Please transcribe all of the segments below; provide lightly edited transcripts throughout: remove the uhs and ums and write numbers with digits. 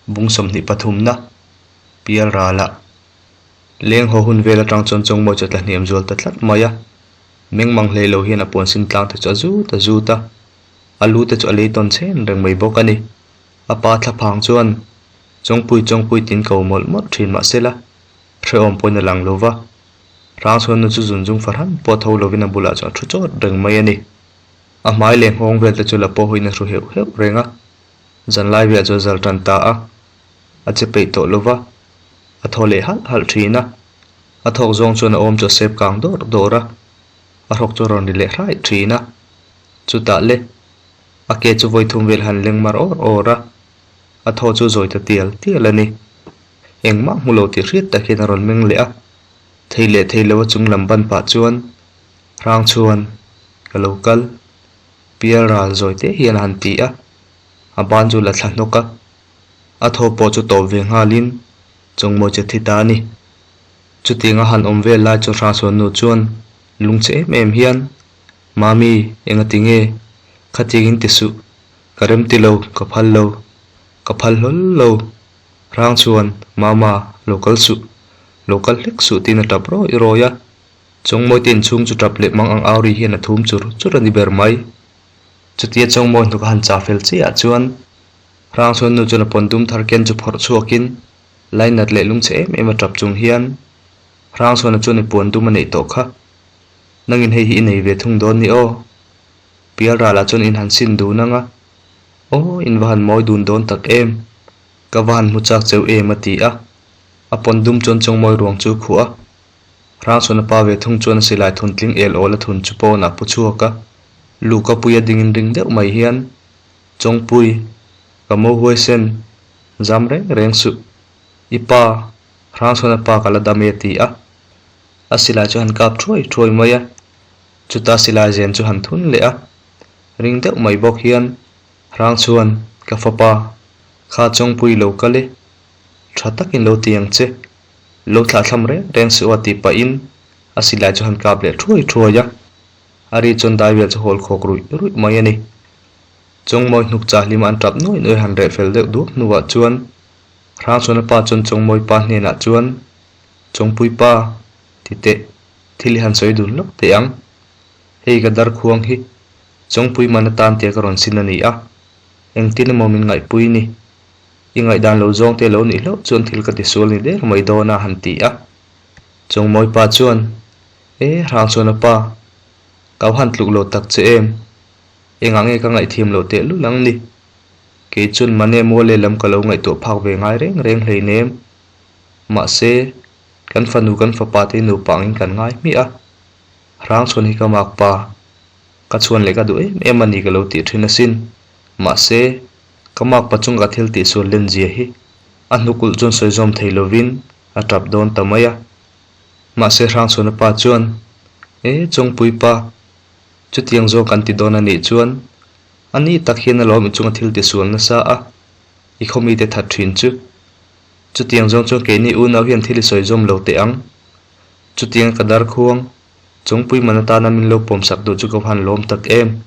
Bung 23 na pial ralah leng haw hun vel atang chuan Chawngmawi chu a tla hniam zual ta tlat mai a. Meng mang hlei lo hian a puan sin tlang te chu a zut a zut a, a lu te chu a lei tawn chhen reng mai bawk a ni. A pa thlaphang chuan Chawngpui Chawngpui tiin ko mawlh mawlh thin mahsela hrehawm pawhin a lang lo va, Hrangchhuannu chu zunzung fahran pawh tho lovin a bulah chuan a thu chawt reng mai a ni. A hmai leh nghawng vel te chu la pawh hawiin a hru heuh heuh reng a, zanlai velah chu a zal tan ta a, a che peih tawh lo va, a thaw leh halh halh thin a, a thawk zawng chuan a awm chu a sep kang dawr dawr a, a hrawk chu a rawn ri leh hraih thin a, chutah le a ke chu vawi thum vel han leng mar awr awr a, a thaw chu zawi ta tial tial a ni. Engmah hmu lo tih hriat tak hian a rawn meng leh a, thei leh thei lo a chung lam ban pah chuan Hrang chuan ka lo kal pial ral zawi te hian a han ti a, a ban chu la thla hnawk a, a thaw pawh chu tawp ve nghalin Chawngmawi che thi ta a ni. Chutiang a han awm vel lai chu Hrangchhuan nu chuan lungchhe em em hian, Mami, engati nge? Khatiang in ti suh, ka rem ti lo, ka phal lo, ka phal hlawl lo. Hrangchhuan, Mama, lo kal suh, lo kal hlek suh tiin a tap rawi rawi a. Chawngmawi te inchhung chu tap leh mang ang au ri hian a thum chur chur a ni ber mai. Chutia Chawngmawi hnuk a han chah fel chiah chuan Hrangchhuan nu chuan a pawn dum thar ken chu phawrh chhuakin lainat leh lungchhe em em a tap chung hian Hrangchhuana chuan i puan dum a neih tawh kha. Nangin hei hi i nei ve thung dawn ni aw. Pial ralah chuan in han sin dun ang a. Aw, in va han mawi dun dawn tak em. Ka va han hmu chak cheu em a ti a. A pawn dum chuan Chawngmawi ruang chu a khuh a. Hrangchhuana pa ve thung chuan a silai thun tling el awl a thun chu pawnah pu chhuak a, Luka pui a dingin ring deuh mai hian, Chawngpui, ka mo huaisen, zam reng reng suh, i pa, Hrangchhuana pa ka la dam e a ti a. A silai chu han kap thuai thuai mai a, chuta silai zen chu han thun leh a, ring deuh mai bawk hian, Hrangchhuan, ka fapa, kha Chawngpui lo kal e, tha takin lo ti ang che. Lo thlahthlam reng reng suh a tih pahin a silai chu han kap leh thuai thuai a, a ri chuan dai vel chu hawl khawk ruih ruih mai a ni. Chawngmawi hnuk chah hlima an tap nuai nuai han reh fel deuh duak hnuah chuan Hrangchhuana pa chuan Chawngmawi pa hnenah chuan, Chawngpui pa, ti teh, thil hi han sawi dun lawk teh ang. Hei ka darkhuang hi Chawngpui man atan tia ka rawn sin a ni a, engtin emaw min ngaihpui ni. I ngaihdan lo zawng te lo nih hlauh chuan thil ka ti sual ni der mai dawn a han ti a. Chawngmawi pa chuan, E, Hrangchhuana pa, ka han tluk lo tak che em? Engah nge ka ngaihthiam loh teh lul ang ni? Kei chuan mane maw lehlam ka lo ngaihtuah phak ve ngai reng reng hleinem. Mahse, kan fanu kan fapa te nupa angin kan ngai hmiah a. Hrangchhuan hi ka mak pa, ka chhuan leh ka duh em em a ni ka lo tih thin asin. Mahse, Ka makpa chung ka thil tih sual len zia hi a hnukulh chuan sawi zawm thei lovin a tap dawn ta mai a. Mahse Hrangchhuana pa chuan, E Chawngpui pa, chutiang zawk kan ti dawn a nih chuan a ni tak hian alawm i chunga thil ti sual nasa a, i khaw mite that thin chu. Chutiang zawng chuan keini unau hian thil i sawi zawm lo teh ang. Chutianga ka darkhuang, Chawngpui man atana min lo pawmsak duh chu ka va han lawm tak em.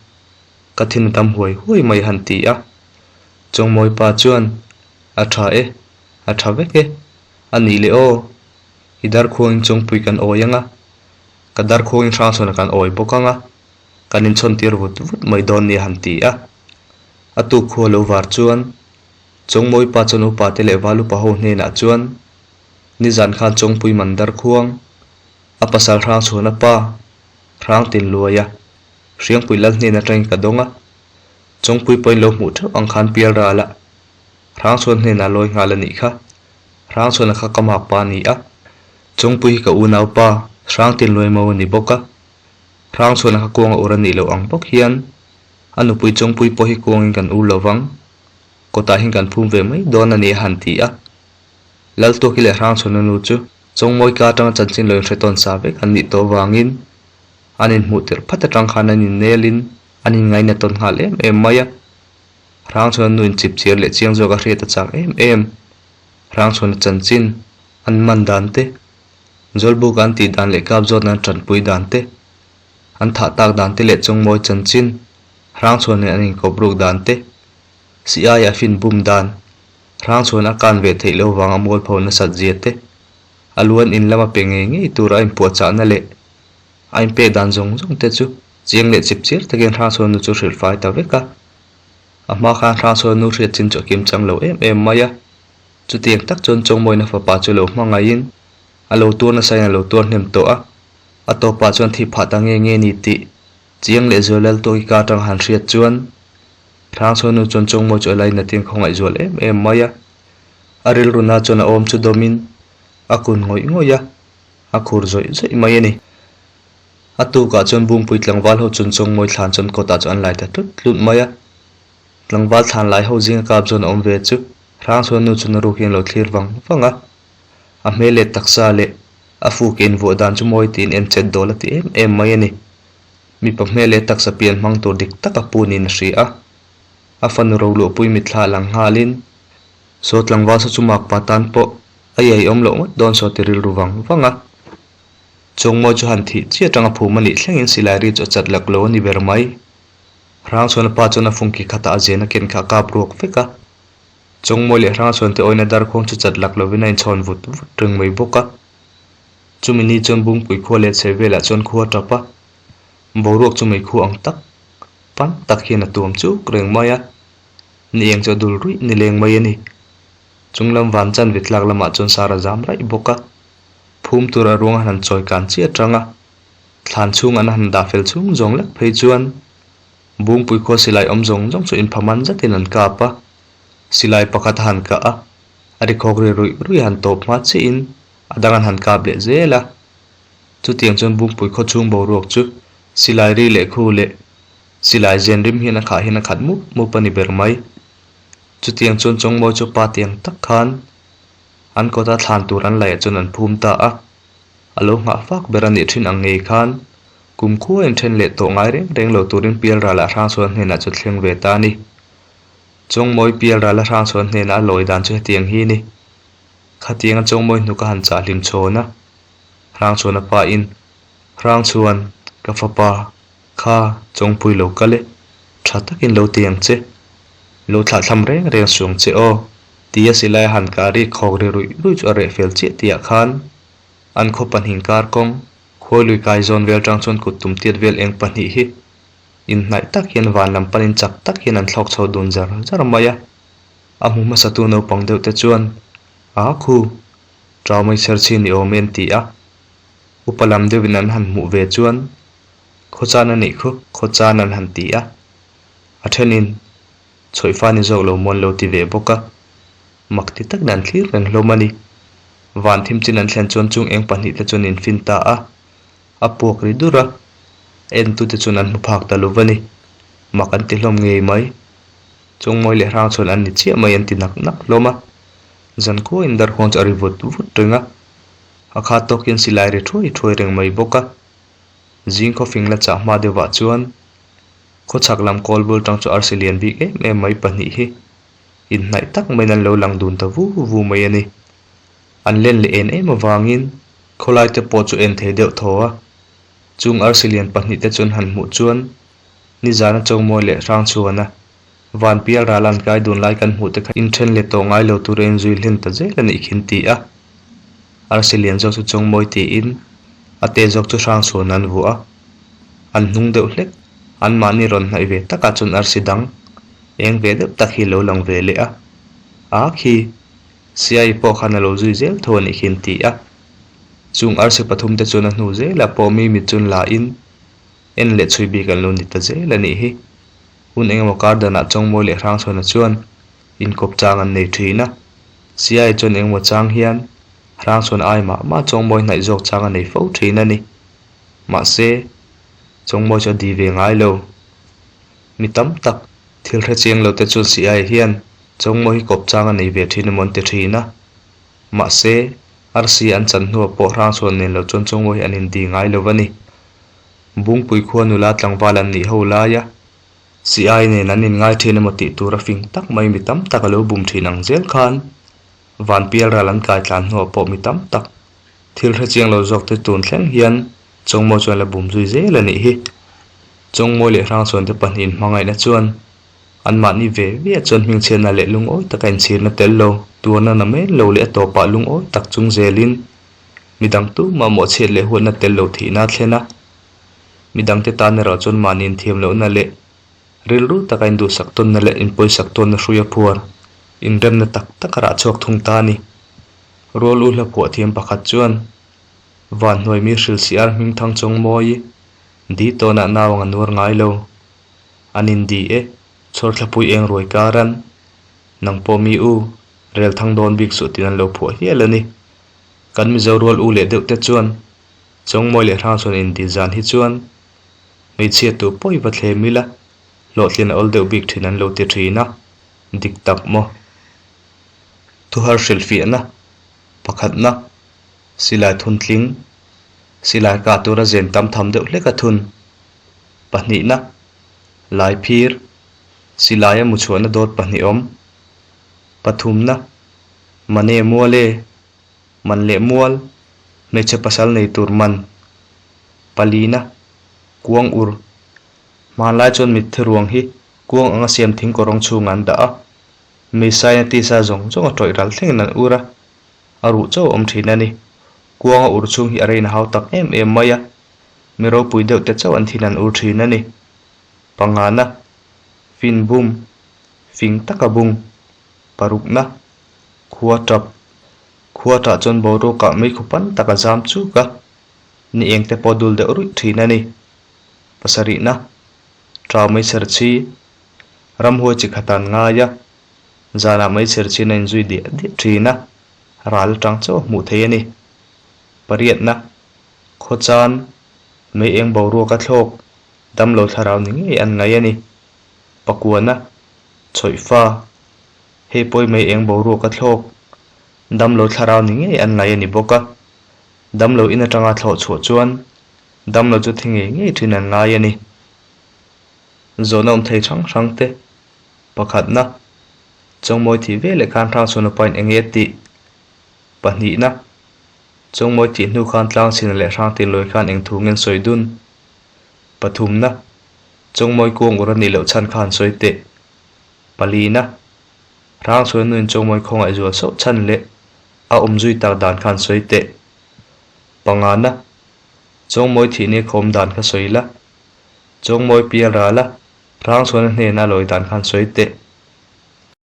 Ka thin a tam huai huai mai han ti a. Chawngmawi pa chuan, A tha e, a tha vek e, a nih leh aw, i darkhuangin Chawngpui kan awi ang a, ka darkhuangin Hrangchhuana kan awi bawk ang a, kan inchhawn tir vut vut mai dawn nia han ti a. A tuk khua lo var chuan, Chawngmawi pa chuan upa te leh val upa ho hnenah chuan, Nizan khan Chawngpui man darkhuang, a pasal Hrangchhuana pa, Hrangtin luai a, Hriangpui lal hnen atangin ka dawng a, Chawngpui pawhin lo hmuh theuh ang khan pial ral a, Hrangchhuan hnenah lawi nghal a nih kha. Hrangchhuana kha ka mak pa a ni a, Chawngpui hi ka unau pa, Hrangtin luai mo a ni bawk a. Hrangchhuana kha kuang a ur a nih loh ang bawk hian a nupui Chawngpui pawh hi kuangin kan ur lo vang, kawtah hian kan phum ve mai dawn a ni a han ti a. Laltuaki leh Hrangchhuana nu chu Chawngmawi ka atanga chanchin lo inhre tawn sa vek an nih tawh vangin An inhmuh tirh phat atang khan an innelin an inngaina tawn nghal em em mai a. Hrangchhuana nu inchip chiar leh chiang zawk a hriat a chak em em. Hrangchhuana chanchin, an man dan te, Zawlbuka an tih dan leh kap zawtna an tanpui dan te, an thah tak dan te leh Chawngmawi chanchin, Hrangchhuana nen an inkawp ruk dan te, Siaia fin bum dan, Hrangchhuan a kan ve theih loh vanga mualpho nasat zia te, a luan in lama pe ngei ngei tura a inpuahchahna leh a inpek dan zawng zawng te chu chiang leh chip chiar takin Hrangchhuan nu chu hrilh fai ta vek a. A hma khan Hrangchhuan nu hriat chin chu a kim chang lo em em mai a. Chutiang tak chuan Chawngmawina fapa chu lo hmangaihin a lo tuar nasain a lo tuar hnem tawh a, a tawpah chuan thih phah ta nge nge ni tih chiang leh zual Laltuaki ka atang han hriat chuan Hrangchhuanu chuan Chawngmawi chu a lainatin khawngaih zual em em mai a. A rilruna chuan a awm chu dawmin a kun ngawih ngawih a, a khur zawih zawih mai a ni. A tukah chuan Bungpui tlangval ho chuan Chawngmawi thlan chuan kawtah chu an lai ta tlut tlut mai a. Tlangval thlan lai ho zinga kap zawn a awm ve chu Hrangchhuanu chuan a ruk hian lo thlir vang vang a. A hmel leh taksa leh a fuk invuah dan chu mawi tiin en chet dawl a ti em em mai a ni. Mipa hmel leh taksa pian hmang tur dik tak a pu niin a hria a. A fanu roluahpui mitthla a lang nghalin saw tlangval saw chu makpa tan pawh a iaiawm loh ngawt dawn saw ti rilru vang vang a. Chawngmawi chu han thih chiah atanga phum a nih thlengin silai ri chu a chat lak lo a ni ber mai. Hrangchhuana pa chuan a fungki khatah a zen a ken kha a kap ruak vek a. Chawngmawi leh Hrangchhuan te awina darkhuang chu chat lak lovin a inchhawn vut vut reng mai bawk a. Chumi ni chuan Bungpui khua leh chhe velah chuan khua a tap a, boruak chu meikhu ang tak pan tak hian a tuam chuk reng mai a, ni eng chu a dul ruih ni leng mai a ni. Chunglam van chanve tlak lamah chuan sar a zam raih bawk a, phum tur a ruang a han chawi kan chiah atang a, thlan chhung an han dah fel chhung zawng lek phei chuan Bungpui khua silai awm zawng zawng chu inphaman zatin an kap a, silai pakhat a han kah a, a ri khawk ri ruih ruih a han tawp hma chiahin a dang an han kap leh zel a. Chutiang chuan Bungpui khaw chhung boruak chu silai ri leh khu leh silai zen rim hian a khah hian a khat mup mup a ni ber mai. Chutiang chuan Chawngmawi chu pa tiang tak khan an kawta thlan tur an laih ah chuan an phum ta a. A lo nghah fak ber a nih thin ang ngei khan kum khua inthen leh tawh ngai reng reng lo turin Pialralah Hrangchhuan hnenah chu thleng ve ta a ni. Chawngmawi Pialrala Hrangchhuan hnenah a lawi dan chu hetiang hi a ni. Khatianga Chawngmawi hnuk a han chah hlim chhawn a, Hrangchhuan a pa in, Hrangchhuan, ka fapa, kha Chawngpui lo kal e, tha takin lo ti ang che, lo thlahthlam reng reng suh ang che aw, tia silai a han kah rik khawk ri ruih ruih chu a reh fel chiah tihah khan an khaw pahnih kar kawng Khuailui kai zawn vel tang chuan kut tum tiat vel eng pahnih hi inhnaih tak hian van lam panin chak tak hian an thlawk chho dun zar zar mai a. A hmu hmasatu naupang deuh te chuan, A khu, ṭau mai chher chhin i awm e an ti a. Upa lam deuhin an han hmuh ve chuan, Khawchan a nih khu, khawchan an han ti a. A ṭhenin, Chhawihfa ni zawk lo maw an lo ti ve bawk a. Mak ti takin an thlir reng hlawm a ni. Van thim chin an thlen chuan chung eng pahnihte chuan infin ta a, a puak ri dur a, entute chuan an hmu phak ta lo va ni. Mak an ti hlawm ngei mai. Chawngmawi leh hrang chuan an ni chiah mai an ti nak nak hlawm a. Zankhuain darkhuang chu a ri vut vut reng a, a khat tawkin silai ri thuai thuai reng mai bawk a. Zing khawfing la chah hma deuhvah chuan khawchhak lam kawl bul tang chu arsi lian bik em em mai pahnih hi inhnaih tak maiin an lo lang dun ta vu vu mai a ni. An len leh en em avangin khawlai te pawh chu en thei deuh thaw a, chung arsi lian pahnih te chuan han hmuh chuan nizana Chawngmawi leh Hrangchhuana van pial ral an kai dun lai kan hmuh te kha inthen leh tawh ngai lo tura inzui hlen ta zel a nih khin ti a. Arsi lian zawk chu Chawngmawi tiin a te zawk chu Hrangchhuana an vuah a, an hnung deuh hlek anmahni rawn hnaih ve takah chuan arsi dang eng ve deuh tak hi lo lang ve leh a, a khi Siai pawh khan a lo zui zel tho a nih khi an ti a. Chung arsi pathum te chuan a hnu zelah pawh mi mit chun la in en leh chhui bik an lo ni ta zel a nih hi. Hun engemaw kar danah Chawngmawi leh Hrangchhuana chuan inkawp chang an nei thin a. Siai chuan engemaw chang hian Hrangchhuana ai mah mah Chawngmawi hnaih zawk chang a nei fo thin a ni. Mahse, Chawngmawi chu a di ve ngai lo. Mi tam tak thil hre chiang lo te chuan Siai hian Chawngmawi hi kawp chang a nei ve thin emaw an ti thin a. Mahse, arsi an chan hnuah pawh Hrangchhuan nen lo chuan Chawngmawi hi an indi ngai lo va ni. Bungpui khua nula tlangval an nih ho lai a, Siai nen an inngai thin emaw tih tur a fing tak mai mi tam tak a lo bum thin ang zel khan Vanpial ral an kai tlan hnuah pawh mi tam tak thil hre chiang lo zawk te tun thleng hian Chawngmawi chuan la bum zui zel a nih hi. Chawngmawi leh Hrangchhuan te pahnihin hmangaihna chuan. Anmahni ve ve chuan hmingchhiatna leh lungawi taka inchhirna tel lo, tuarna na men lo leh a tawpah lungawi tak chung zelin midang tumah mawhchhiat leh huatna tel lo thihna a thlen a. Midangte tan erawh chuan mahni inthiam lohna leh rilru taka induhsak tawnna leh inpawisak tawnna hruia phuar inremna tak tak a rah chhuak thung ta a ni. Rual u hlaphuah thiam pakhat chuan Vanhnuai mi hrilhsiar hmingthang chawng mawi di tawnah nau ang a nuar ngai lo. An indi e, chhawrthlapui eng ruai karan, nang pawh mi u, rel thang dawn bik suh tiin an lo phuah hial a ni. Kan Mizo rual u leh deuh te chuan Chawngmawi leh Hrangchhuan indi zan hi chuan hmeichhia tu pawi va thlem ila hlawhtlin a awl deuh bik thin an lo ti thin a, dik tak maw? Thuhar hrilhfiahna pakhatna Silai thun tling, silai kah tura zen tam tham deuh hlek a thun. Pahnihna, Lai phir, silaia mu chhuahna dawt pahnih awm. Pathumna, Mane mual e, man leh mual, hmeichhe pasal nei tur man. Palina, Kuang ur, hmanlai chuan mitthi ruang hi kuang anga siam thing kawrawng chhungah an dah a, meisaina tisa zawng zawng a tawih ral thlengin an ur a. A ruh chauh a awm thin a ni. Kuanga ur chhung hi a rein a hau tak em em mai a, mi ropui deuh te chauh an thin an ur thin a ni. Pangana, fin bum, fing taka bung, parukna, khua tap, khua tah chuan boruakah meikhu pan tak a zam chuk a, ni eng te pawh dul deuh ruih thin a ni. Pasarihna, tau meichher chhi, ramhuai chi khat an ngai a, Zanah meichher chin a inzui diah diah thin a, ral atang chauh a hmuh theih a ni. Pariatna, Khawchan, mei eng boruak a thlawk, damlo thlarau ni ngei an ngaih a ni. Pakuana, Chhawihfa, hei pawi mei eng boruak a thlawk, damlo thlarau ni ngei an ngaih a ni bawk a. Damlo in atanga thlawh chhuah chuan damlo chu thi ngei ngei thin an ngai a ni. Zawhna awm thei hrang hrang te. Pakhatna, Chawngmawi thih ve leh khan Hrangchhuana pain eng nge tih? Pahnihna, Chawngmawi thih hnu khan Tlangchhina leh Hrangtinlawi khan eng thu ngen sawi dun? Pathumna, Chawngmawi kuang ur a nih loh chhan kha han sawi teh. Palina, Hrangchhuana nuin Chawngmawi khawngaih zual sauh chhan leh a awm zui tak dan kha han sawi teh. Pangana, Chawngmawi thih ni khawm dan kha sawi la. Chawngmawi pial ral a, Hrangchhuana hnena lawi dan khan sawi teh.